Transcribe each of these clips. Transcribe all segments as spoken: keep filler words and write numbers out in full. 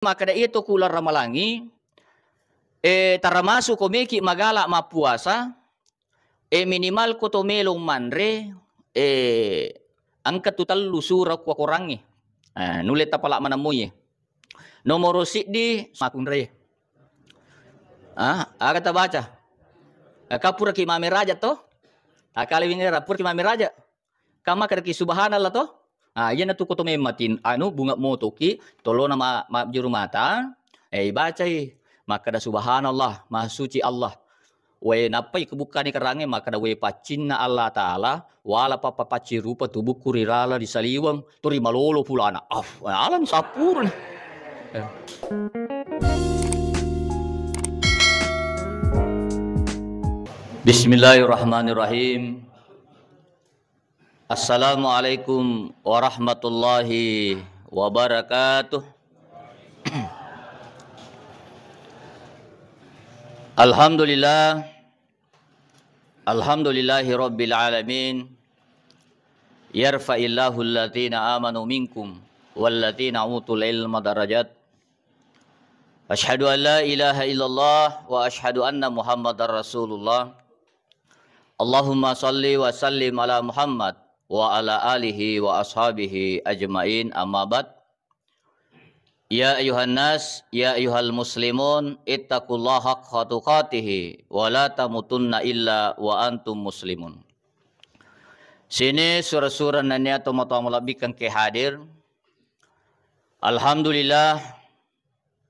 makkeda iya to ku uleng Ramalangngi, eh, termasuk ko meki magala mappuasa, eh, minimal ko to melo manre, eh, engka tu tellu surah ku Korangnge. Eh, nulle tapala manemmui. Nomoro siddi makunrai. Ah, aga tabaca? Eh, ka puraki mame raja to? Akale wingera puraki mame raja. Ka makkedaki subhanallah to? Ah, iyana tu koto memmatin anu bunga motoki tolona ma-, majjuru mata. Eh, ibacai makkeda subhanallah, maha suci Allah. Wae nappai kebukkani kerangnge makkeda wae paccinna Allah Ta'ala, wala pappa pacci rupa tubukku ri lala ri saliweng, tu ri malolo pulana. Af, alam sappuruni. Eh. Bismillahirrahmanirrahim. Assalamualaikum warahmatullahi wabarakatuh. Alhamdulillah. Alhamdulillahi rabbil alamin. Yarfa'illahu alladhina amanu minkum walladhina utul ilma darajat. Asyhadu an la ilaha illallah wa asyhadu anna Muhammadar Rasulullah. Allahumma salli wa sallim ala Muhammad wa ala alihi wa ashabihi ajmain, amma ba'd. Ya ayuhan nas, ya ayuhal muslimun, ittaqullaha haqqa tuqatihi wa la tamutunna illa wa antum muslimun. Sini sura-sura nennia tomatoa malebbikan ke hadir. Alhamdulillah,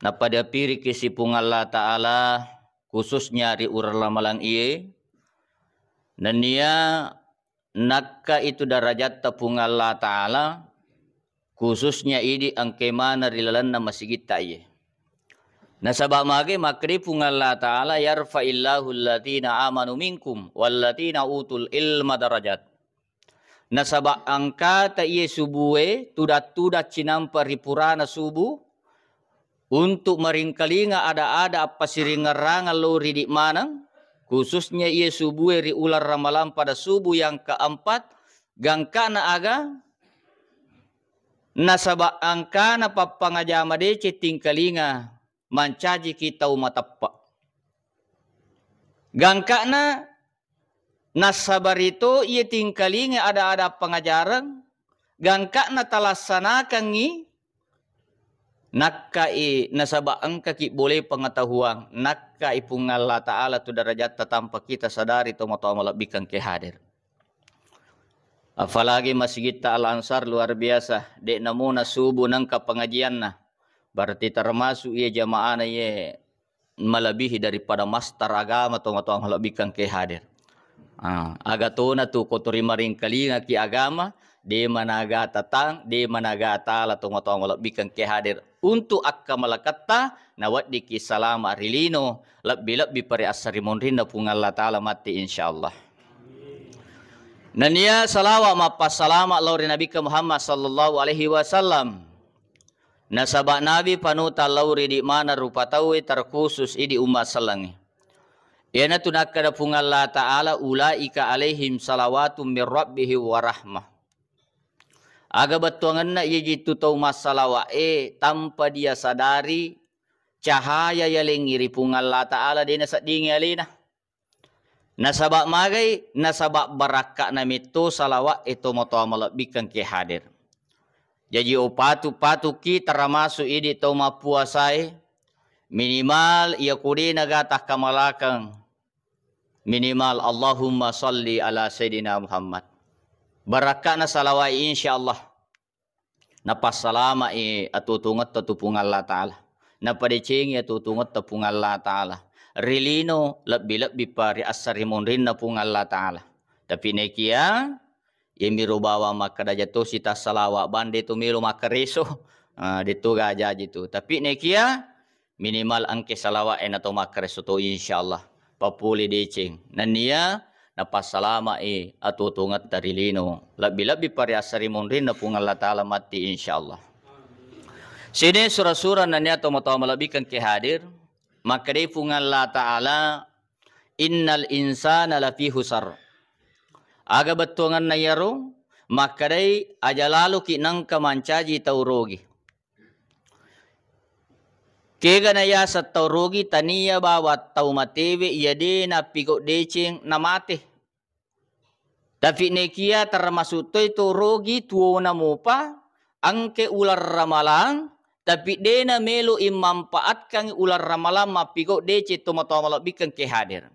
nappa diapiriki si Puang Allah Ta'ala, khususnya ri uleng Ramalang iye, nennia nakka itu darajatta Puang Allah Ta'ala, khususnya idi engke maneng ri lalenna masigitta iye. Nasaba mage makkedi Puang Allah Ta'ala, "Yarfa'illahu alladhina amanu minkum walladhina utul ilma darajat." Nasaba engkata iye subue tudang-tudang cinampa ri purana subu, untuk maringkalinga ada-ada appasiringngerangeng lao ridi maneng, khususnya iye subue ri uleng Ramalang pada subu yang keempat, gangkana aga, nasaba engkana pappangaja madeceng tingkalinga mancajiki tau mateppa. Gangkana nasabari to iye tingkalinga ada-ada pangajareng, gangkana talassanakangngi, nakkai nasaba engkaki boleh pengetahuan, nakkai Puang Allah Ta'ala tu darajatta tanpa kita sadari tomatoa malebbikan ke hadir. Apalagi masigitta Al Ansar luar biasa, de namuna subuh nengka pengajianna. Berarti termasuk iye jamaahna iye melebihi daripada mastar agama tomatoa malebbikan ke hadir. Ah, aga tona tu kotori maringkalingaki agama, de managa tatang, de managa tala tomatoa malebbikan ke hadir. Untuk akka malakatta, naweddiki salama ri lino, lebbi-lebbi pare assarimunrinna Puang Allah Ta'ala matti, insyaallah. Nennia salawa mappassalama lao ri Nabikka Muhammad sallallahu alaihi wasallam. Nasaba Nabi panuta lao ri di mana rupa tauwe terkhusus idi umma sellengnge. Iyanatu nakkeda Puang Allah Ta'ala, "Ulaika alaihim salawatum mir rabbihim wa rahmah." Aga bettuangenna iyajitu tau massalawa e tanpa dia sadari cahaya yalengngi ri Puang Allah Ta'ala de naseddingi alena. Nasaba magai, nasaba barakka'na metto salawa'e tomatoa malebbikkeng ke hadir. Jaji, o patu-, patuki termasuk idi tau mappuasae, minimal iya ko de naga takkamalakeng, minimal Allahumma salli ala Sayyidina Muhammad. Barakka'na salawa'e, insyaallah. Napassalama'i atuo-tuongetta tu Puang Allah Ta'ala. Napadecengi atuo-tuongetta Puang Allah Ta'ala. Ri lino lebbi-lebbi pa ri assarimunrinna Puang Allah Ta'ala. Tapi nekia, iyamiro bawang makkeda jatosi tassalawa bang de to melo makkareso. Ah, de to gajaji tu. Tapi nekia, minimal engke salawa'e na to makkareso to, insyaallah. Papole deceng. Nennia napassalama'i atuo-tuongetta ri lino. Lebbi-lebbi pa ri assarimunrinna Puang Allah Ta'ala matti, insyaallah. Sini sura-sura nennia tomatoa malebbikkeng ke hadir. Makkedai Puang Allah Ta'ala, "Innal insana lafi husar." Aga bettuangenna iyaro? Makkedai aja laloki nengka mancaji tau rogi. Kega na yaseng tau rogi, tania bawang tau matewe iya de nappigau deceng namate. Tapi nekia termasuk toi to rogi tuona mopa, engke uleng ramalang, tapi de namelo immanfaatkan uleng ramalang mappigau deceng tomatoa malebbikkeng ke hadir.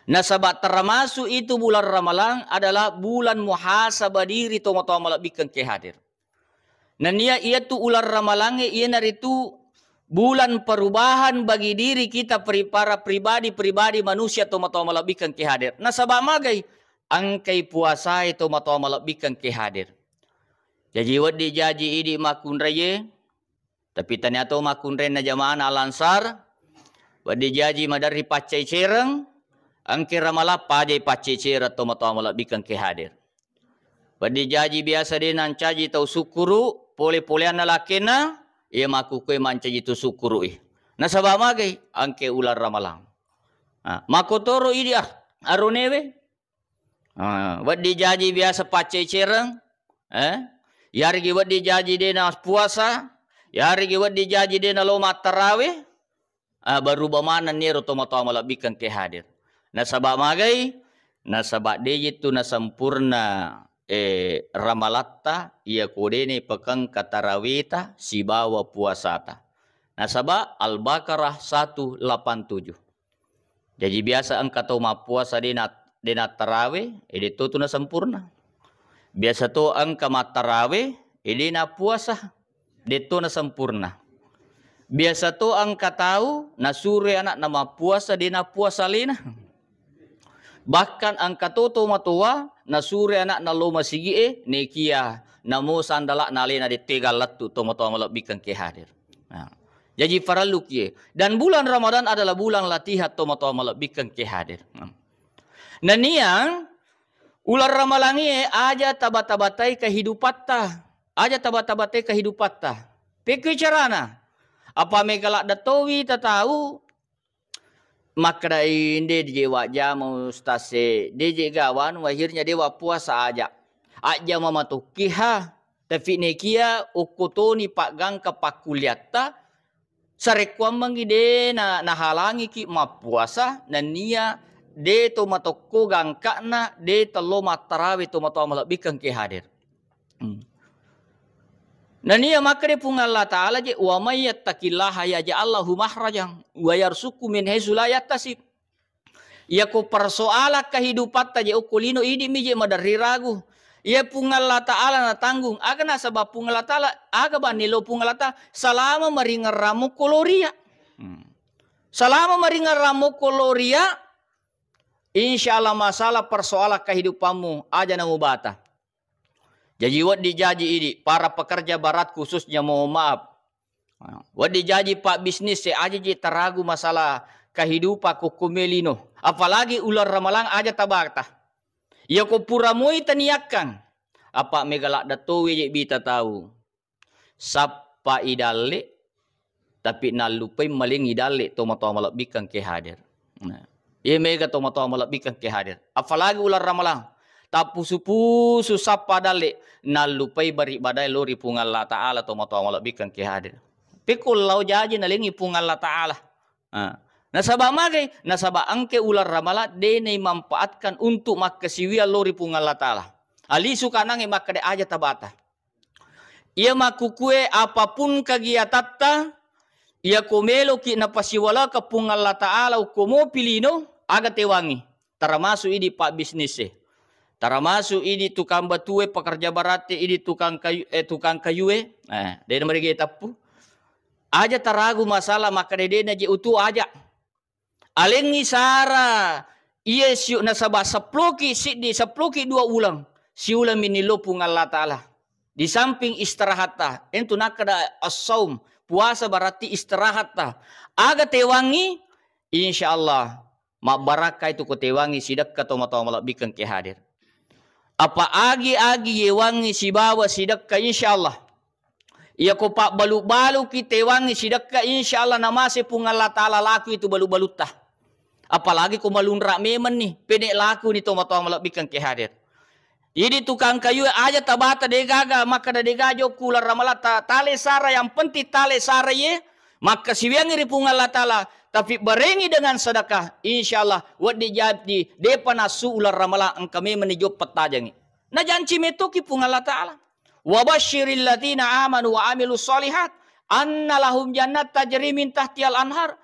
Nasaba termasuk itu bulan ramalang adalah bulan muhasabah diri tomatoa malebbikkeng ke hadir. Nennia iyatu uleng ramalangnge iyanaritu bulan perubahan bagi diri kita pri-, para pribadi-pribadi manusia tomatoa malebbikkeng ke hadir. Nasaba magai? Engkai puasae tomatoa malebbikkeng ke hadir. Jaji wedding jaji idi makkunraie, tapi tania to makkunrainna jamaana Al-Ansar, wedding jaji maderri paccecereng, engke ramalang pajai paccecereng tomatoa malebbikkeng ke hadir. Wedding jaji biasa de nancaji tau sukkuru, pole-poleanna lakkenna, iya makkukkue mancaji tu sukkuru'i. Nasaba magai? Engke uleng ramalang. Ah, makkotoro idi ah, aronewe. Ah, wedding jaji biasa paccecereng, eh? Yarigi wedding jaji de na puasa, yarigi wedding jaji de na lo mattarawe, ah, baruba manenni ero tomatoa malebbikkeng ke hadir. Nasaba magai? Nasaba de jittu nasempurna, eh, ramalatta iya ko de na ipakengka taraweta sibawa puasata. Nasaba Al-Baqarah satu lapan tujuh. Jaji biasa engka tau mappuasa de na, de nattarawe, e de to tu nasempurna. Biasa to engka mattarawe, e de napuasa, de to nasempurna. Biasa to engka tau nasuroi anakna mappuasa, de napuasa alena. Bahkan engka to tomatoa nasuroi anakna lo masigi'e, nekia namo sandala'na alena de tega lettu tomatoa malebbikkeng ke hadir. Nah. Jaji farellu kie. Dan bulan Ramadan adalah bulan latihan tomatoa malebbikkeng ke hadir. Nah. Nennia uleng ramalangie aja taba-tabatai kehidupatta. Aja taba-tabatai kehidupatta. Pekko carana? Apa mega ladde towi tatau makkeda, "Inde je wajjama Ustaz e, de je gawanu, akhirnya de wappuasa aja." Ajjama matokki ha, tapi nekia okko toni paggangka pakkulliatta, sarekkuammengngi de na, nahalangiki mappuasa, nennia de to matokko gangka'na, de tello mattarawe tomatoa malebbikkeng ke hadir. Hmm. Nennia makkeda Puang Allah Ta'ala je, "Wa may yattaqillaha yaj'al lahu makhrajan wa yarzuqhu min haitsu la yahtasib." Iyako persoalan kehidupatta je okko lino, idi mi je maderri ragu. Iya Puang Allah Ta'ala natanggung. Aga nasaba Puang Allah Ta'ala, aga banni lo Puang Allah Ta'ala, salama maringerrammu ko lo ria. Hmm. Salama maringerrammu ko lo ria, insya Allah masalah persoalan kehidupanmu aja namubata. Jaji wedding jaji idi, para pekerja berat khususnya, mohon maaf. Wedding jaji pabbisnis e, aja je taragu masalah kehidupan kokko melino. Apalagi uleng ramalang aja tabata. Iyako pura moi taniakkang, apa mega ladde towe je bita tau. Sappa i dalle, tapi nallupai maling i dalle tomatoa malebbikkeng ke hadir. Nah, iya mega tomatoa malebbikkeng ke hadir. Apalagi uleng ramalang. Tappusu-pusu sappa dalle, nallupai bari badae lo ri Puang Allah Ta'ala tomatoa malebbikkeng ke hadir. Pekko lao jaji nalengi Puang Allah Ta'ala. Nah, nasaba magai? Nasaba engke uleng ramalang de naimanfaatkan untuk makkasiwiang lo ri Puang Allah Ta'ala. Alisu kanangnge makkeda aja tabata. Iya makkukue apapun kegiatatta, iyako meloki napasiwalaka Puang Allah Ta'ala ukko mopi lino, aga tewangi, termasuk idi pabbisnis e, termasuk idi tukang batue, pekerja berat e, idi tukang kayu, eh, tukang kayue, eh, de na merige tappu. Aja taragu masalah makkeda de na je utu aja. Alengngi sara, iya siu-, nasaba seppuloki siddi, seppuloki dua uleng, siuleng minni lo Puang Allah Ta'ala. Di samping istirahatta, entu nakkeda as-saum, puasa berarti istirahatta. Aga tewangi, insya Allah, mabbarakkai tu ko tewangi sidekka tomatoa malebbikkeng ke hadir. Apa agi-agi yewangi sibawa sidekka, insya Allah. Iyako pabbalu-baluki tewangi sidekka, insya Allah namase Puang Allah Ta'ala laku itu balu-balutta. Apalagi ko malunra memenni, pede laku ni tomatoa malebbikkeng ke hadir. Idi tukang kayu aja tabata de gaga, makkeda de gaga jokku uleng ramalatta, tale sara, yang penting tale sara ye, Makkasiwiangngi ri Puang Allah Ta'ala, tapi barengi dengan sedekah, insya Allah, wedding jadi, depa nassu uleng ramalang, engka memeng ni joppa tajengngi. Najanci metoki Puang Allah Ta'ala. Wa basyiril ladzina amanu wa amilus shalihat, anna lahum jannat tajri min tahtihal anhar.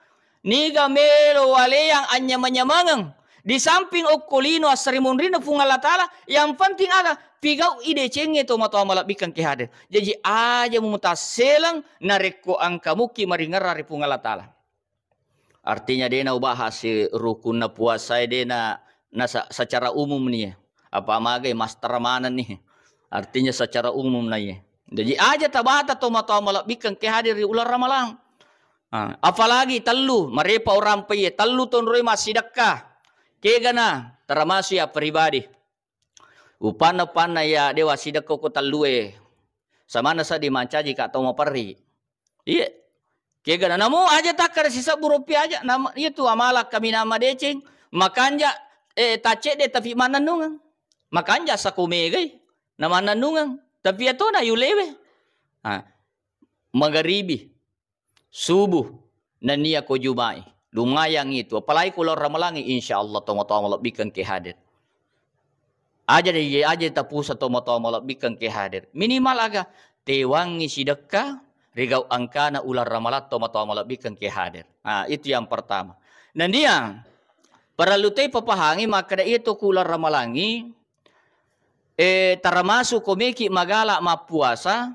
Niga melo waleang anyameng-nyamengeng, di samping okko lino assarimunrinna Puang Allah Ta'ala, yang penting aga, pigau'i decengnge tomatoa malebbikkeng ke hadir. Jaji aja mutasseleng narekko engka muki maringerra ri Puang Allah Ta'ala. Artinya dena ubahas rukunna puasae, dena nasa-, secara umum nih. Apa magai master maneng nih. Artinya secara umum na iye. Jaji aja tabata tomatoa malebbikkeng ke hadir ri uleng ramalang. Ah, apalagi tellu, marepa orang peye, tellu tonroi massidekka. Kegana, termasuk ya pribadi. Upanna-panna ya dewa sidekko ko tellue. Samanna seddi mancaji ka tau maperri. Iye. Kegana namo aja takkada sisebbu rupiah aja. Nama, iya tu amala kami nama deceng. Makanja, eh, tacedde tapi mannennungeng. Makanja sako megai. Na mannennungeng. Tapi ya to na yulewe. Ah, magaribi. Subuh, nennia ko Juma'i. Lumayan itu. Apalagi ko uleng ramalangi, insya Allah tomatoa malebbikkeng ke hadir. Aja deh, aja tapusa tomatoa malebbikkeng ke hadir. Minimal aga, tewangi sidekka, rigau engkana uleng ramalang tomatoa malebbikkeng ke hadir. Nah, itu yang pertama. Nennia, perlu toi papahangi makkeda iya to ku uleng ramalangi, eh, termasuk ko meki magala mappuasa,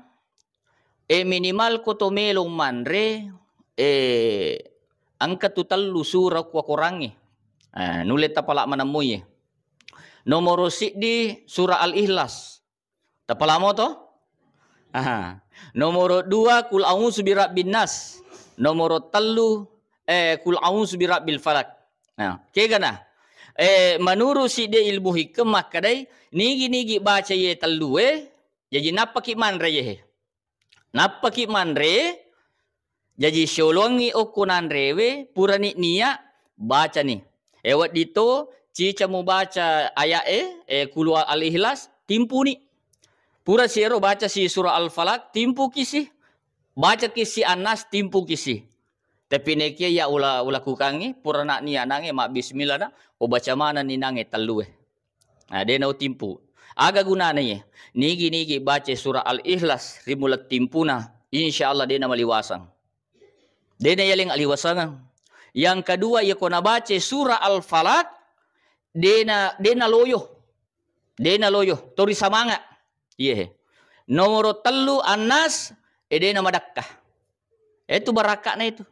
Eh, minimal ko to melo manre, eh, engka tu tellu sura kua korangngi. Eh, nulle tapala manemmui. Nomoro siddi sura Al-Ikhlas. Tapalamo to? Aha. Nomoro dua, Kul A'udzu Birabbin Nas. Nomoro tellu, eh, Kul A'udzu Birabbil Falak. Nah, kegana. Eh, menurut siddi ilmu hikam makkedai, nigi-nigi baca ye tellue, jaji nappaki manre yehe. Nappaki manre, jaji siolongi okko nanrewe, purani nia, bacani. E, wedding to, cica mubaca ayat e, e, Kul Al-Ikhlas, timpuni. Pura siero baca si surah Al-Falaq, timpuki si. Bacaki si An-Nas, timpuki si. Tapi nekia ya ula-, ulakukangi, purana nia nange mabbismillah na, obaca manenni nange tellue. Nah, de nautimpu. Aga gunana iye? Nigi-nigi baca surah Al-Ikhlas ri mulettimpuna, insya Allah de namaliwasang. De nayaleng aliwasangeng. Yang kedua, iya ko nabaca surah Al-Falaq, de na, de naloyo. De naloyo, tori samanga. Iye. Nomoro tellu, An-Nas, e de namadakka. Itu barakana itu.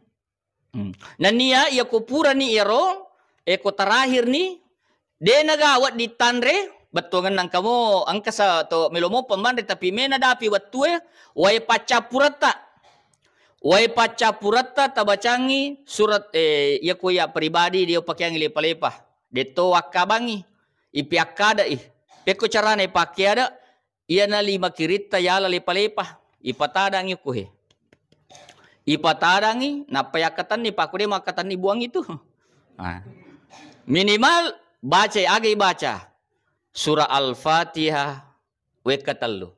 Hmm. Nennia iya ko purani iyaro, e ko terakhir ni, de nagawa ditanre, bettuangenna engka mo, engka sa to melo mopa manre, tapi mena dapi wettue, wae paccappuretta. Wae paccappuretta tabacangi surat, eh, iya ko iya pribadi dia pakeangi lepa-lepa. Detto wakkabangi, ipiakkadai. Pekko carana ipakkeada, Iyana lima kiritta yala lepa-lepa, ipatadangi ko he. Ipatadangi, nappa yakkatenni, pakko de makkatenni buang itu. Nah. Minimal baca, aga ibaca? Surah Al-Fatihah wekka tellu.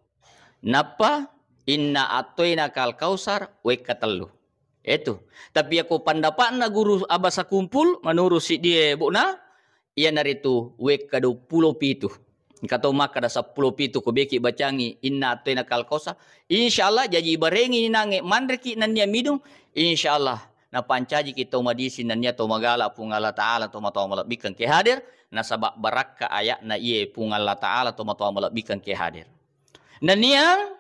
Nappa inna a'toinakal kausar wekka tellu. Itu. Tapi yako pendapatna guru Abah Sakumpul, menurut si dia, Bu, na, iyanaritu wekka duappulo pitu. Engka to makkada seppulo pitu, ko beki bacangi inna a'toinakal kausar. Insya Allah, jaji barengi nange manreki nennia minung. Insya Allah, napancajiki to madisi nennia to magala Puang Allah Ta'ala, to matoa malebbikkeng ke hadir. Nasaba barakka ayatna iye Puang Allah Ta'ala, to matoa malebbikkeng ke hadir. Nennia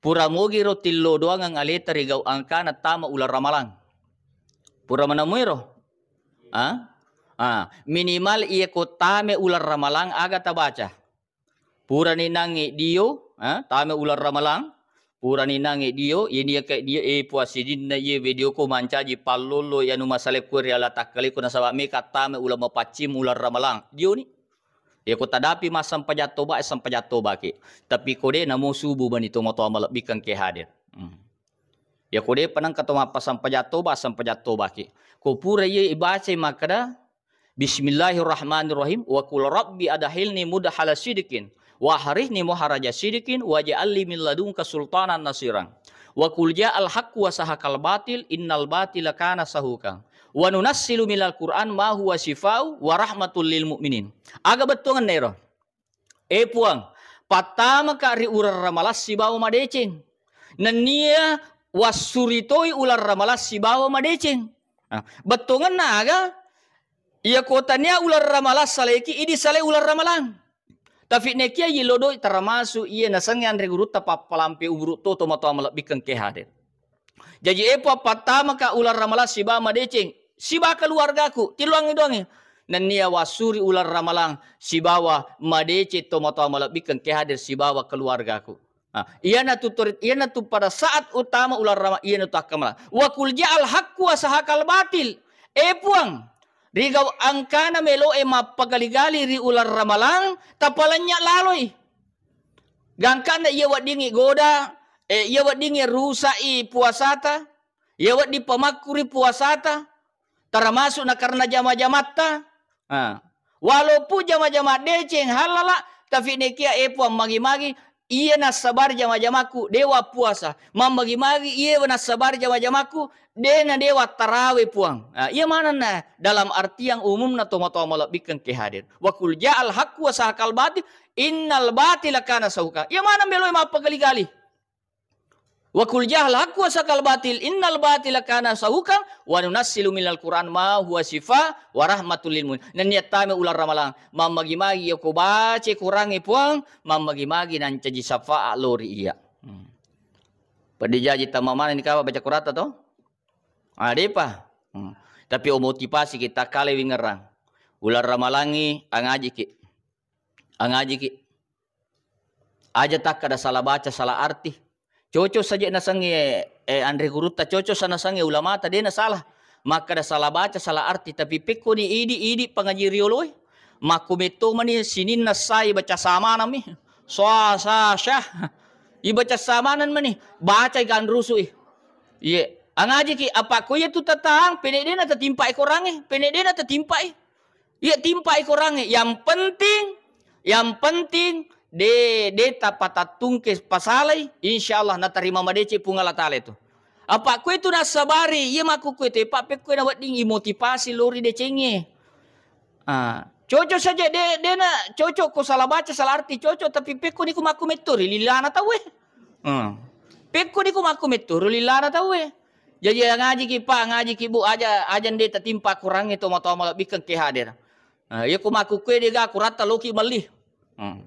Pura mogiro tillo doangeng aleta ri gau engkana tama uleng ramalang. Pura manamuiro? Ah? Ah, minimal iye ko tame uleng ramalang aga tabaca. Purani nange dio, ah, tame uleng ramalang. Purani nange dio, ini ya kayak dio, eh, puasidinna iye video ko mancaji pallolo yanu masale kue ri ala takkale ko nasaba meka tame uleng mapaccing uleng ramalang. Dio ni. Iya ko tadapi massempajang toba, sempajang tobaki. Tapi ko de namo subuh bani to matoa malebbikkeng ke hadir. Hmm. Iya ko de penengka to mappassempajang toba, sempajang tobaki. Ko pura iya ibacai makkada, Bismillahirrahmanirrahim. Wa qul rabbi adkhilni mudkhala sidqin. Wa akhrajni mukhraja sidqin. Waj'al li min ladunka sultanan nasiran. Wa qul ja'al haqqu wa sahaqal batil, innal batila kana sahuqa. Wa nunazzilu minal Qur'an ma huwa syifa'u wa rahmatul lil mu'minin. Aga bettuangenna ero? E Puang, pattamaka ri uleng ramalang sibawa madeceng. Nennia wassuritoi uleng ramalang sibawa madeceng. Nah, bettuangenna aga? Iya ko tania uleng ramalang salaiki, idi salai uleng ramalang. Tafi nekia yilodoi termasuk iya nasengnge anre gurutta pappalampe uburu to tomatoa malebbikkeng ke hadir. Jaji e Puang, pattamaka uleng ramalang sibawa madeceng sibawa keluargaku, tiluangngi doangngi. Nennia wassuri uleng ramalang sibawa madeceng tomatoa malebbikkeng ke hadir sibawa keluargaku. Ah, iyanatu tori-, iyanatu pada saat utama uleng rama-, iyanatu akkamala. Wa qul ja'al haqqu wa sahaqal batil. E Puang, rigau engkana meloe mappagali-gali ri uleng ramalang, tapalenya laloi. Gangkanna iya weddingngi goda, eh, iya weddingngi rusai puasata, iya wedding pamakkuri puasata, termasuk na karena jama-jamatta. Ah. Walaupun jama-jama deceng halala, tapi nekia e Puang magi-magi, iya nassabari jama-jamaku, dewa puasa. Mammagi-magi, iya nassabari jama-jamaku, dena dewa tarawe Puang. Ah, iya manenna dalam artian umumna tomatoa malebbikkeng ke hadir. Wa qul ja'al haqqu wa sahaqal batil, innal batila kana sahuqa. Iya maneng meloe mappagali-gali. Wa qul ja'al haqqu wa sahaqal batil, innal batila kana sahuqa, wa nunazzilu minal Qur'an ma huwa syifa wa rahmatul lil mu'min. Nennia tame uleng ramalang, mammagi-magi iya ko bace Qurangnge Puang, mammagi-magi nancaji syafaat lori iya. Hmm. Peddi jaji tamamana ni kawa baca Quranta to? Ah, depa. Hmm. Tapi o motivasi kita kale wingerang. Uleng ramalangi angajiki. Angajiki. Aja takkada salah baca, salah arti. Cocok saja nasengnge, eh, anre gurutta, cocok sa nasengnge ulamata, dena salah. Makkada salah baca, salah arti, tapi pekkoni idi-idi pangaji rioloe. Makkumetto mani sininna sai baca samanami. Sa, sa, syah. Ibaca samanan mani, bacai ganrusui. Iye, angajiki, apa ko iya tu tatang, pene dena tatimpa korangnge, pene dena tatimpai. Iya, timpai korangnge. Yang penting, yang penting de, de tapatattungke pasalai, insyaallah natarima madeceng Puang Allah Taala itu. Apa kue tu nassabari, iya makkukue te, Pak, pekkue nawedding imotivasi lori decengnge. Ah, cocok saja de, dena cocok ko salah baca, salah arti cocok, tapi pekko niku makkumetto ri lilana tauwe. Hmm. Pekko niku makkumetto ri lilana tauwe. Jaji ngajiki, Pak, ngajiki, Bu, aja, aja nde tatimpa Qurangnge tomatoa malebbikkeng ke hadir. Nah, iya ko makkukue dega Quranta loki melli. Hmm.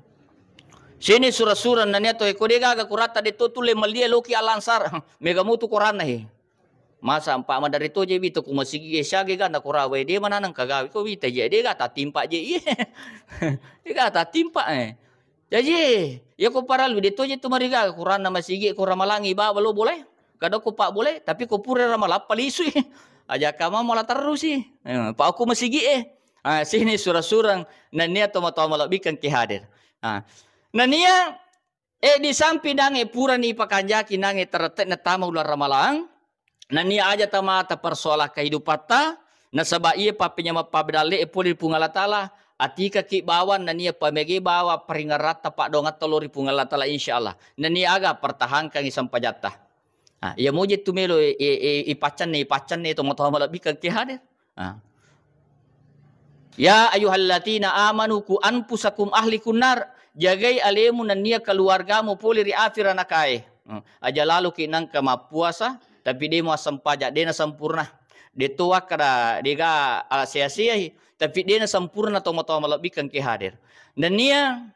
Sini sura-sura nania to ko dega Quranta de to tulle melli loki Al-Ansar. Mega mutu Quranna he. Masa empa madari to je wito ku masigi e siage ga na Qurang wae de mananeng kagawi ko wita je dega tatimpa je iye. Dega tatimpa, eh. Jaji, iya ko parellu de to je tu mariga Quranna masigi ko ramalangi baba lo boleh. Kada ko pak boleh, tapi ko pura ramalang palisui. Aja kama mala terrusi. Eh, pak aku masigi e. Ah, sini sura-surang nania tomatoa malebbikkeng ke hadir. Ah. Nania, eh, di samping nange purani pakanjaki nange terette na tama uleng ramalang. Nania aja tamata persoalan kehidupatta, nasaba iya pappenyameng pabbedalle e pole ri Puang Allah Taala, atikaki bawang nania pamege bawang paringeratta paddoangatta lo ri Puang Allah Taala, insyaallah. Nania aga pertahankangi sempajatta. Ah, iya moje tu melo e, e, e, ipaccanne, ipaccanne tomatoa malebbikkeng ke hadir. Ah. Ya ayyuhalladzina amanu ku anfusakum ahlikum nar, jagai alemu nennia keluargamu pole ri api ranakae. Hmm. Aja laloki nangka mappuasa, tapi de muassempajang, de nasempurna. De to wakkada dega ala sia-siai, tapi de nasempurna tomatoa malebbikkeng ke hadir. Nennia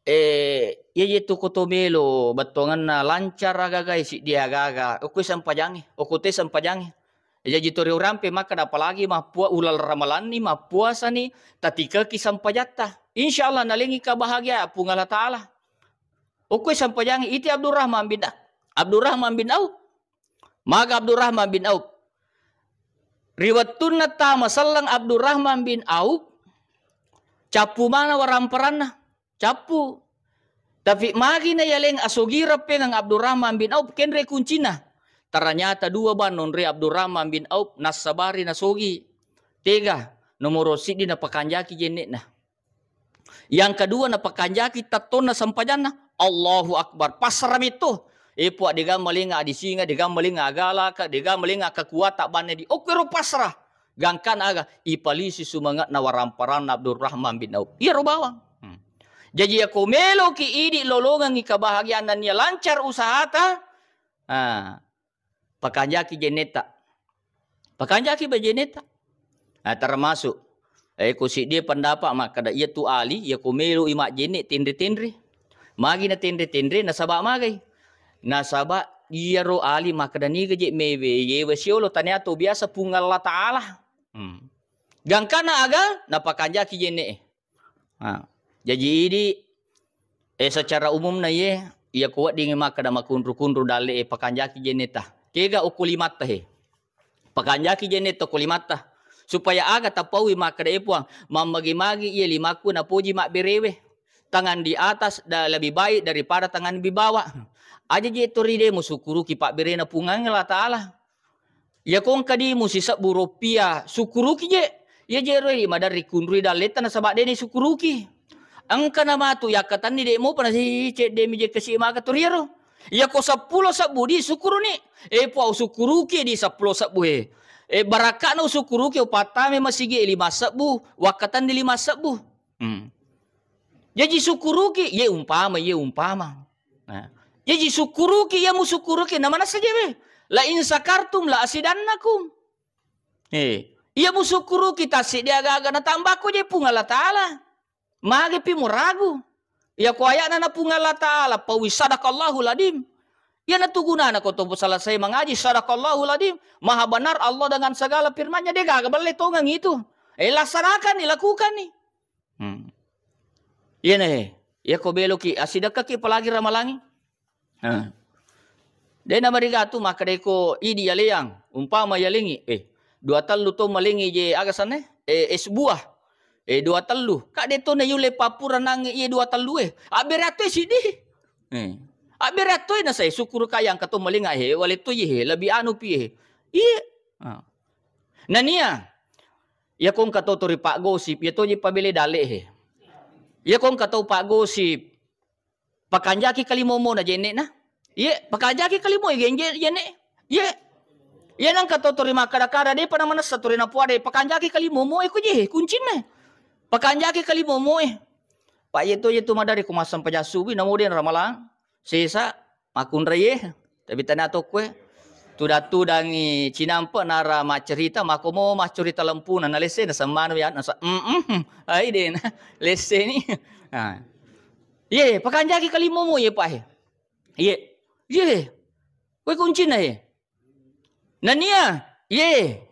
Eh, iya je tu ko to melo bettuangenna lancar agaga e, siddi agaga. Okko sempajangnge, okko te sempajangnge. Jaji to rio rampe makkeda, apalagi mappua-, uleng ramalanni, mappuasani, tatikeki sempajatta. Insyaallah nalengi kebahagiaan Puang Allah Taala. Okko sempajangnge iti Abdurrahman bin, Abdurrahman bin Auf. Maga Abdurrahman bin Auf. Ri wettunna tama selleng Abdurrahman bin Auf, cappu mana waramparanna. Cappu. Tapi magi na yaleng asogi rappengeng Abdurrahman bin Auf, kenre kuncina. Ternyata dua bang nonre Abdurrahman bin Auf, nassabari nasogi. Tega, nomoro siddi napakanjaki jenne'na. Yang kedua napakanjaki tattonna sempajanna. Allahu Akbar. Passara metto. E Puang, degaga malenga adi singa, degaga malenga agalaka, degaga malenga kekuatan banne di. Okko ero pasrah. Gangkana aga, ipalisi sumange'na waramparanna Abdurrahman bin Auf. Iyaro bawang. Hmm. Jaji, iyako meloki idi lolongengngi kebahagiaan nennia lancar usahata, ah, pakanjaki jenneta. Pakanjaki ba jenneta. Ah, termasuk, eh, ko siddie pendapat makkeda, iyatu Ali, iyako meloi majjenne, tenre-tenre. Magi na tenre-tenre, nasaba magai? Nasaba iyaro Ali makkeda, niga je mewe, yewe siolo, tania to biasa Puang Allah Ta'ala. Hmm. Gangkana aga, napakanjaki jenne'e. Ha. Jaji idi, eh, secara umumna ye, iya ko weddingngi makkeda makunru-kunru dalle'e, pakanjaki jenneta. Kega okko limatta he. Pakanjaki jenneta okko limatta. Supaya aga tapaui makkeda, e Puang, mammagi-magi iye limakku napoji mabberewe. Tangan di atas da-, lebih baik daripada tangan di bawah. Aja je to ri de musukkuruki pabberena Puang Allah Ta'ala. Iya ko engka di musisebbu rupiah, sukkuruki je. Iya je ro idi maderri kunrui dalletta nasaba de ni sukkuruki. Engka na matu yakkatenni de mopa nasi cedde mi je kasi maga to riero. Iya ko seppulo sebbu di sukkuruni. E Puang, sukkuruki di seppulo sebbu e. E barakka'na usukkuruki, upattame masigi e lima sebbu, wakkatenni lima sebbu. Hmm. Jaji sukkuruki, ye umpama, ye umpama. Nah, jaji sukkuruki, iya musukkuruki, namanessa je we. La in sakartum la asidannakum. Eh, iya musukkuruki tassiddi aga-aga natambako je Puang Allah Ta'ala. Magi pi muragu. Iya ko aya'na na Puang Allah Ta'ala, paui sadaqallahul adim. Iyana tu gunana ko to selesai mengaji sadaqallahul adim. Maha benar Allah dengan segala firman-Nya, de gaga belle tongeng itu. Eh, laksanakanni, lakukanni. Hmm. Iyana he, iya ko beloki assidekkaki apalagi ramalangi. Nah. De na marigatu makkeda ko idi yaleang, umpama yalengi, eh, dua tellu to malengi je aga sanne? Eh, es buah. Eh, dua tellu. Kak de to na yulle pappura nangnge iye dua tellu e. Abbere atto siddi. Eh. Abbere atto na sai sukkuruka yang kato malenga he, wale to ye he, lebih anu pi he. Iye. Ah. Nania, iya ko engka to tori paggosip, iya to je pabele dale he. Iya ko engka to paggosip, pakanjaki kalimomona jenne'na. Iye, pakanjaki kalimo e genje jenne. Iye. Iya nangka to tori makkada-kada, depa namanessa tori napuada, pakanjaki kalimomo e ko je kuncinna. Pakanjaki kalimomo e. Pak, iye to, iye to madari ko massempajang subuh, namo de ramalang. Sesa, makkunrai e. Tapi tania tokko e. Tudang-tudangi cinampe nara maccerita, makomo maccerita lempuna, nalesse, nasemmanu ya, nasa, mm, mm, ai de na, lesse ni. Nah. Iye, pakanjaki kalimomo iye, Pak, e. Iye. Iye. Koe kuncinna, e. Nania, iye.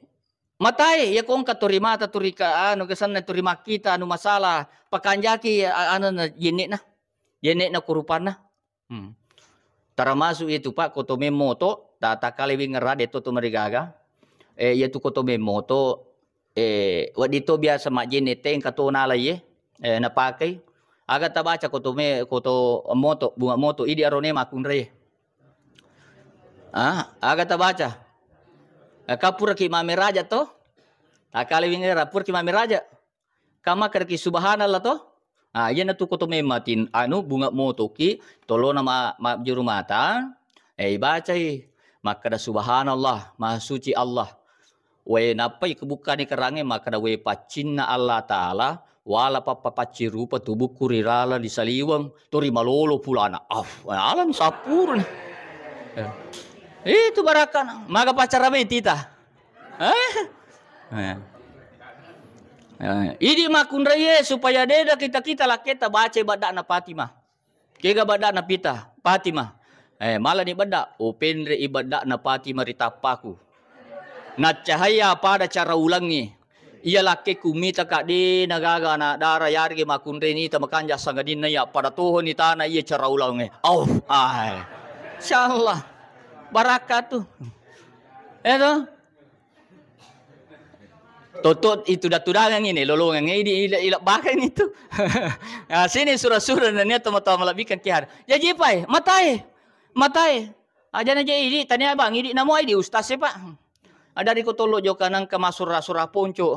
Matae, iya ko engka tori mata, tori ka-, anu, kesanna tori makkita, anu, masalah, pakanjaki, a-, anu, na, jenne'na. Jenne'na ko rupanna. Hmm. Termasuk itu, Pak, ko to memmoto, ta-, takkale wingera de to to marigaga. Eh, iya tu ko to memmoto, eh, wedding to biasa majjenne tengka to nalai, eh, eh, napakai. Aga tabaca ko to me-, ko to moto, bunga moto, idi arone makkunrai. Ah, aga tabaca. Eh, ka puraki mameraja to? Takkale wingera puraki mameraja. Ka makkedaki subhanallah to? Ah, iyana tu ko to memmatin anu bunga motoki tolona ma-, majjuru mata, eh, ibacai makkeda subhanallah, maha suci Allah. Wae nappai kebukkani kerangnge makkeda, wae paccinna Allah Ta'ala, wala pappapaccing rupa tubukku ri laleng ri saliweng, to ri malolo pulana. Auf, alani sappuruni. Eh. Itu barakana. Maga pacara mai tita. Eh? Eh. Eh, idi makkunraie supaya deda kita-kita lakketa bacai badda'na Fatimah. Kega badda'na pita, Fatimah. Eh, malani badda, upenre'i badda'na Fatimah ri tappaku. Naccahaya pada cara ulangnge. Iya lakkekku mita kadena gaga anak dara yarege makkunrai nita makanja sangadinna iya pada tohoni tana iya cara ulangnge. Auf, ai. Insyaallah. Barakka tu. Eto? Toto itu datudangan ini, lolongan ini, ila, ila bakang itu. Ah, sini sura-sura nania tama-tama malabbikan kihar. Jaji pai, matae, matae. Ajana je idi, tania bang, idi namo idi ustaz e, Pak. Ada ri ko tolo joka nangka masura-sura ponco.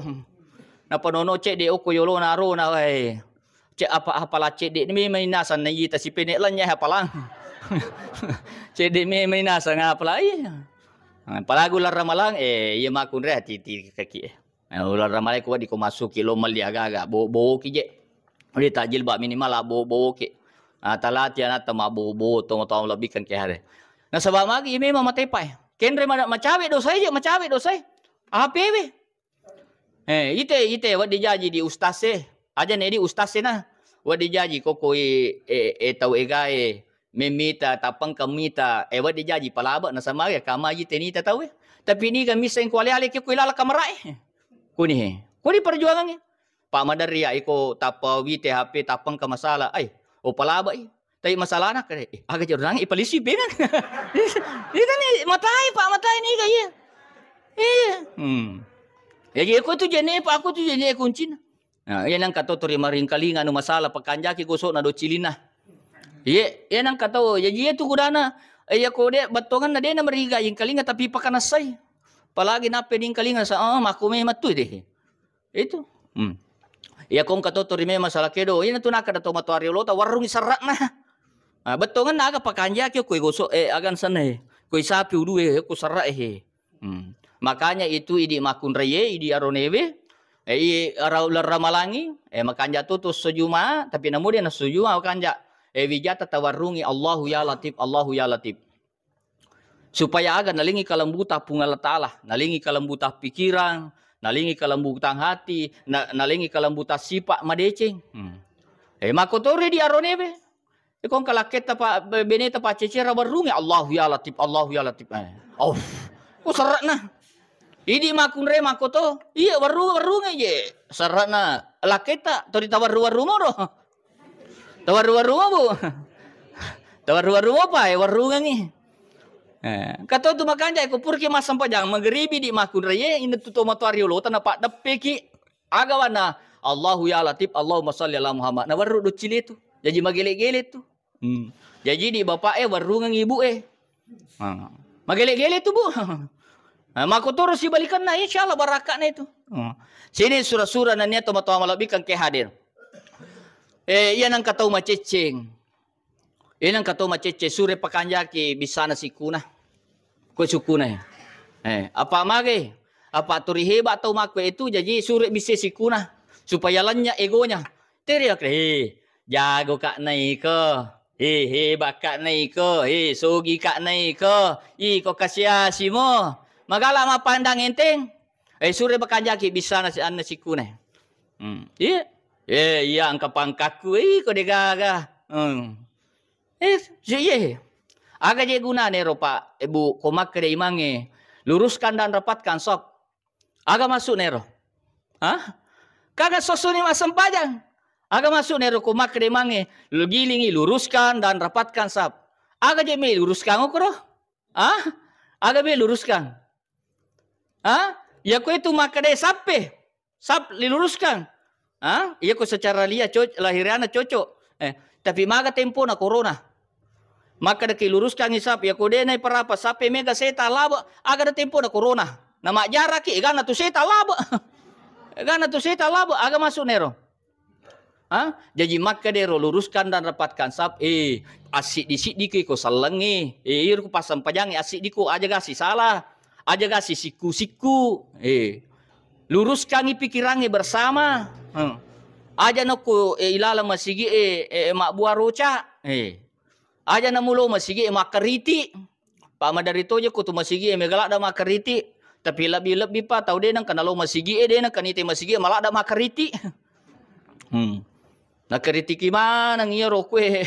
Napa nono cedde okko yolona arona, wae. Cek apa-apa la cedde ni memang inasan na ita si pene lanya hapalang. Cedde' memang naseng apalagi. Apalagi uleng ramalang, eh, iya makkunrai hati-hati kaki, eh. Eh, uleng ramalang ko wedding ko massuki lo melli aga-aga, bo-, bowoki je. Wedding tajilbab minimal abbo-, bowoki. Ah, talati anatta mabbo-, bowo, tau-tau lebbi kan ke hare. Nasaba magi memang matepai. Kenre ma-, macawe dosae je, macawe dosae. Apewe. Eh, ite, ite, wedding jaji di ustaz e. Aja ne di ustaz e na. Wedding jaji koko e, e, e tau egae memita, tapengka mita, e wedding jaji palaba nasama ya kamaji tenita tau e. Tapi niga misseng ko ale-ale ke ko ilala kamarae. Kuni he. Kuni perjuangannya. Pak Madarri ya iko tappa wite H P tapengka masalah. Ai, o palaba i. Tapi masalahna kare, eh, aga jero nangi polisi benang. Itu nih matai Pak, matai niga iya. Iya. Hmm. Ya jadi aku tuh jene Pak, aku tuh jene kuncina. Nah, iya nang kato tori maringkalinga anu masalah pakanjaki gosok na do cilina. Iya, iya nang kato, ya jadi itu kudana, eh, ya kode batongan na dena meriga ingkalinga tapi pakanasai. Apalagi nape dingkalinga sa, oh, maku memang tuh deh. Itu. Hmm. Iya kong katotori memang masalah kedo. Ina tu nakada to matoari olota warungi serrakna. Ah, bettongan aga pakanjaki ko gosok, eh, agan sana, eh. Ko sapi udu, eh, ko serrak, eh. Hmm. Makanya itu idi makunraie, idi aronewe, eh, i arau ramalangi, eh, makanja tu tu sujuma, tapi namu dia na sujuma makanja. Eh, wijata tawarungi Allahu ya Latif, Allahu ya Latif. Supaya aga nalingi kalembutan Puang Allah Ta'ala, nalingi kalembutan pikiran, nalingi kalembutan hati, na-, nalingi kalembutan sifat madeceng. Hmm. Eh, makkotoro di aronewe. Eh, kong kalakketta pa, be-, beneta pa cecera warunge, Allahu ya Latif, Allahu ya Latif. Eh. Auf. Oh, serrakna. Idi makunre makkoto. Iya, warung, warunge je. Serrakna. Lakketta, tori tawarru-warru moro. Tawarru-warru bu. Tawarru-warru apa, eh, warungangi. Eh, kato tu makanja, ko purki massempajang, magribi di makunraie, inna tu to matoari olota, na paddeppeki. Aga wana, Allahu ya Latif, Allahumma salli ala Muhammad. Na warru do cile tu. Jaji magele-gele tu. Hmm. Jaji di bapak e warungangi ibu e. Ah. Magele-gele tu, Bu. Ah, makkotoro sibalikanna, insya Allah barakakna itu. Ah. Sini sura-sura nania tomatoa malebbikan ke hadir. Eh, iya nang katau maceceng. Iya nang katau maceceng, sure pakanjaki bisana sikuna. Ko sukuna. Eh, apa mage? Apa turi heba tau makko itu, jaji sure bisse sikuna. Supaya lanya egonya. Teri akre, eh, jago kak naiko. He, heba kak naiko, he, sogi kak naiko, iko kasiasi mo. Magala mappandang enteng. Eh, sure bakanjaki bisana si anna sikune. Hmm. Iya. Eh, iya engka pangkakku, iko degaga. Hmm. Eh, si iye. Aga je gunane ro, Pak, Ibu, ko makkeda imangnge, luruskan dan rapatkan saf. Aga masuk nero? Hah? Kaga sosuni massempajang. Aga masuk nero ko makkeda imangnge, lu gilingi, luruskan dan rapatkan saf. Aga je me luruskan okoro? Hah? Aga me luruskan? Hah? Ya ko itu makkeda sappe. Saf diluruskan. Hah? Iya ko secara lia co-, lahiriana cocok. Eh, tapi maga tempona corona. Makkeda ki luruskangi saf, iya ko de naiparapa saffe mega seta labo, aga na tempona corona. Na majjaraki, egana tu seta labo. Egana tu seta labo, aga masuk nero. Hah? Jaji makkedero luruskan dan rapatkan saf, eh, assiddi-siddi ki ko sallengngi. Eh, iro ko passempajangngi assiddi ko aja gasi salah. Aja gasi sikku-sikku. Eh. Luruskangi pikirangnge bersama. Hmm. Aja nokko, eh, ilaleng masigi e, eh, mabbua roca. Eh. Aja namulo masigi e makkariti. Pa maderri toje ko tu masigi e mega ladda makkariti. Tapi lebbi-lebbi pa tau de nengka nalo masigi e, de nengka nite masigi e maladda makkariti. Hmm. Nakkaritiki maneng iyaro kue.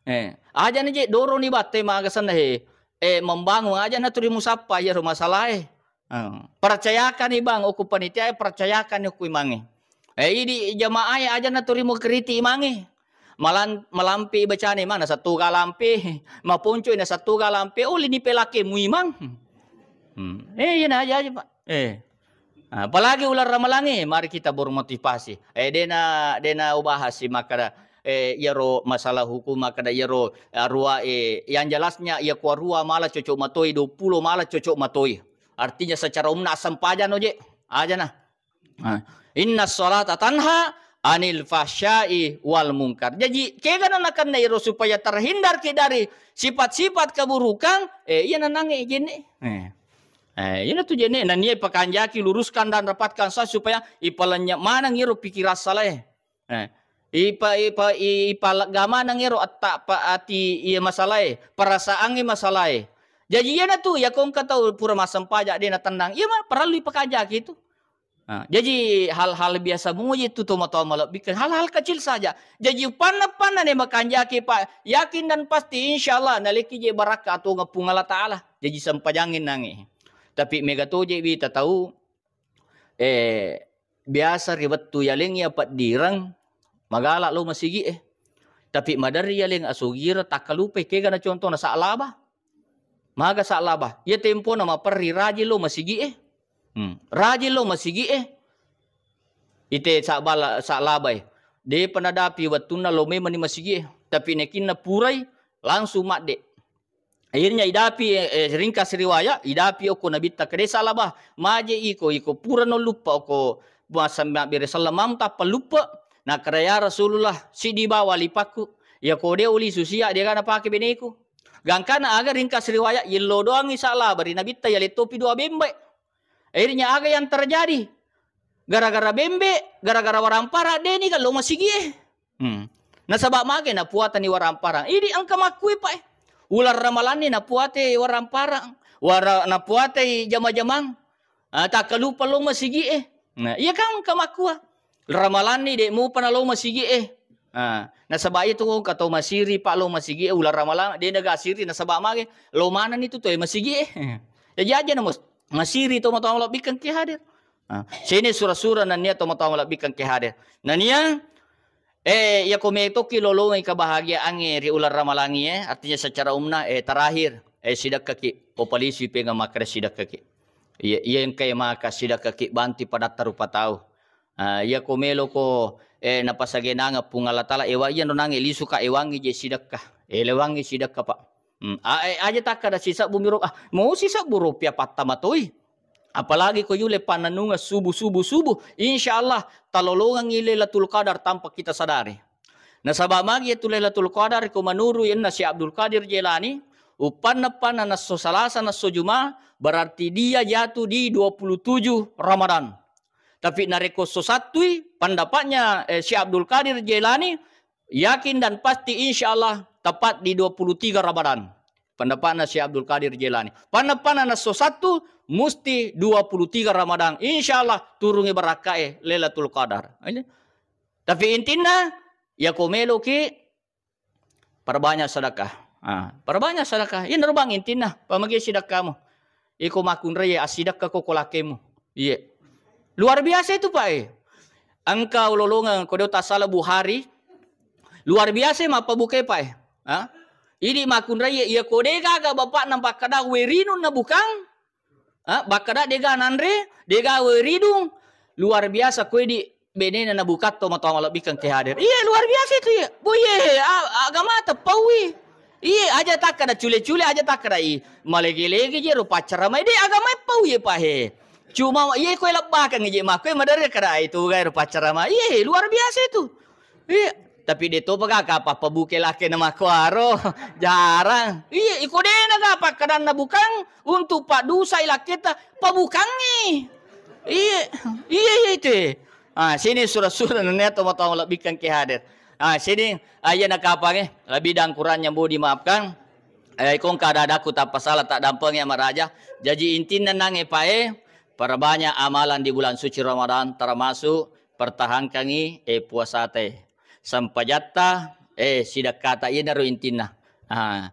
Eh, aja ni je doroni batte magasenna he. Eh, membangun aja naturi musappa iyaro masalae. Eh, percayakan ibang, okko panitia e, percayakan okko imangnge. Eh, idi jamaah e aja naturi mukritik imangnge. Malan-, malampe bacane mana satu ga lampe, maponco na satu ga lampe, oh, lini pelake muimang. Hmm. Eh, iya na aja, aja, Pak. Eh. Nah, apalagi uleng ramalangnge, mari kita bermotivasi. Eh, dena, dena ubahas si makkada, eh, iyaro masalah hukum makkada iyaro, eh, arua, eh, yang jelasnya iya ko arua mala cocok matoi, dua puluh mala cocok matoi. Artinya secara umna sempajang oje. Aja na. Nah, inna salata tanha anil fahsya'i wal munkar. Jaji, kegana nakenna iro supaya terhindarki dari sifat-sifat keburukan, eh, iya nanange jenne. Eh. Eh, iyana tu jenne, nania pakanjaki, luruskan dan rapatkan sa supaya ipalanya maneng iro pikiran salae. Eh, ipa-, ipa-, i-, ipalegga maneng ero atta-, pa-, ati iye masalae, perasaangnge masalae. Jaji iyana tu, iyako engka tau pura massempajang de natennang, iya ma-, parellu ipakajaki tu. Nah, jaji hal-hal biasa muji tu tomatoa malebbikan, hal-hal kecil saja. Jaji upanna-panna ne makanjaki, Pak, yakin dan pasti, insya Allah, naleki je barakka atau ngepung Allah Ta'ala. Jaji sempajangngi nangi. Tapi mega toje wita tau, eh, biasa ri wettu yaleng iya peddireng, magala lo masigi e. Tapi maderri yaleng asugireng, takkalupai kegana contohna Sa'labah. Maga Sa'labah? Iya tempona maperri rajin lo masigi e. Hmm. Rajin lo masigi e. Ite Sa'bala-, Sa'labah e. Depa nadapi wettunna lo memang ni masigi e. Tapi nekinna purai, langsung madde. Akhirnya idapi, eh, eh, ringkas riwayat, idapi okko Nabitta kedesa labah, maje iko, iko pura no luppa okko masa mabbere sallam mamu tappa luppa. Nakkeda, "Ya Rasulullah, siddi bawa lipakku. Iya ko de uli susia, de gana pake beneku." Gangkana aga ringkas riwayat, yello doangi Sa'labah ri Nabitta, yalettopi dua bembe. Akhirnya aga yang terjadi? Gara-gara bembe, gara-gara warampara, deni kan lo masigi e. Hmm. Nasaba mage napuatani warampara. Idi engka makkue, Pak, e. Ulang ramalanni napuate warampara. Wara-, napuate jama-jamang. Ah, takkalupa lo masigi e. Nah, iya kan engka makkua. Ramalanni de mupa na lo masigi e. Ah, nasaba itu engka tau masiri, Pak, lo masigi e, ulang ramalang, de naga siri, nasaba mage lo manani tu toe masigi e. Jaji aja na mus-, masiri to matoa malebbikeng ki hadir. Ah, sini sura-sura nania to matoa malebbikeng ki hadir. Nania, eh, iya ko metoki lolongi kebahagiaangnge ri ulang ramalangi, eh, artinya secara umumna, eh, terakhir, eh, sidekkaki, popalisi penga makkeda sidekkaki. Iya, iya engka maka sidekkaki bantu padatta rupa tau. Ah, iya ko melo ko, eh, napasagenangeng Puang Allah Taala, ewa iya no nange lisu ka ewangi je sidekka. Eh, lewangi sidekka, Pak. Hmm, a-, eh, aja takkada sisebbu miro, ah, mau sisebbu rupiah pattama toi. Apalagi ko yule pannennungeng subuh, subuh, subuh, insya Allah talolongengngi Lailatul Qadar tanpa kita sadari. Nasaba magi itu Lailatul Qadar ko menuru yenna Syekh Abdul Qadir Jailani, uppanna-panna nasso Salasa, nasso Juma, berarti dia jatuh di dua puluh tujuh Ramadan. Tapi narekko so sattui, pendapatnya, eh, Syekh Abdul Qadir Jailani, yakin dan pasti insya Allah tepat di dua puluh tiga Ramadan. Pendapatna Syekh Abdul Qadir Jailani. Panna-panna nasso sattu, musti dua puluh tiga Ramadan. Insya Allah turungi barakkae Lailatul Qadar. Ini. Tapi intinna, ya ko meloki perbanyak sedekah. Ah, perbanyak sedekah. Ini rubang intinna, pamagi sedekahmu. Iko makkunrai asidekka ko kolakemu. Iya. Luar biasa itu, Pak, eh. Engka ulolongeng ko de tasala Buhari. Luar biasa mappabuke, Pak, eh. Ha? Idi makkunrai iya ko de gaga bapak nampak kada werinun na bukang. Ha? Bakkada dega nanre, dega weridung. Luar biasa ko idi benena na bukatto matoa malebbikeng ke hadir. Iya, luar biasa itu, iya. Bo, iya, a-, agama tepaui. Iye, aja takkada cule-cule, aja takkada i malege-lege je ro paccarama. Ede agama e pau ye, Pak, he. Cuma iye koe lebbakang je makkoe madare kada itu gai ro paccarama. Iye, luar biasa itu. Iya. Tapi de topa ga kapang pabuke lake na makkoaro. Jarang. Iye, iko dena ga pakkadanna bukang untuk paddusai laketa pabukangi. Iye. Iye, iye itu. Ah, sini sura-sura nennia to matoa malebbikeng ke hadir. Ah, sini, ah, iya nakapange, lebih dan kurangnya mohon dimaafkan. Eh, iko engka ada-adaku tappa sala, tak dampengi, Ama Raja. Jaji intinna nange, Pak, eh, perbanyak amalan di bulan suci Ramadan, termasuk pertahankangi, eh, puasata, eh, sempajatta, eh, sidekkata, iyanaro intinna. Ah,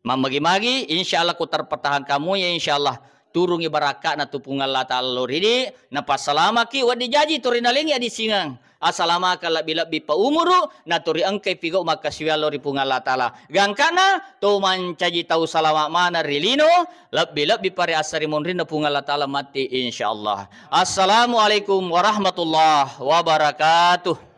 Mammagi-magi, insya Allah ku terpertahankanmu ya, insya Allah turungi barakka'na tu Puang Allah Ta'ala lao ridi, napassalamaki wedding jaji tu rinalengi adisingeng. Asalamakang lebbi-lebbi pa umuru, naturi engkai pigau makkasiwiang lao ri Puang Allah Ta'ala. Gangkana, to mancaji tau salama maneng ri lino, lebbi-lebbi pa ri assarimunrinna Puang Allah Ta'ala matti, insya Allah. Assalamualaikum warahmatullahi wabarakatuh.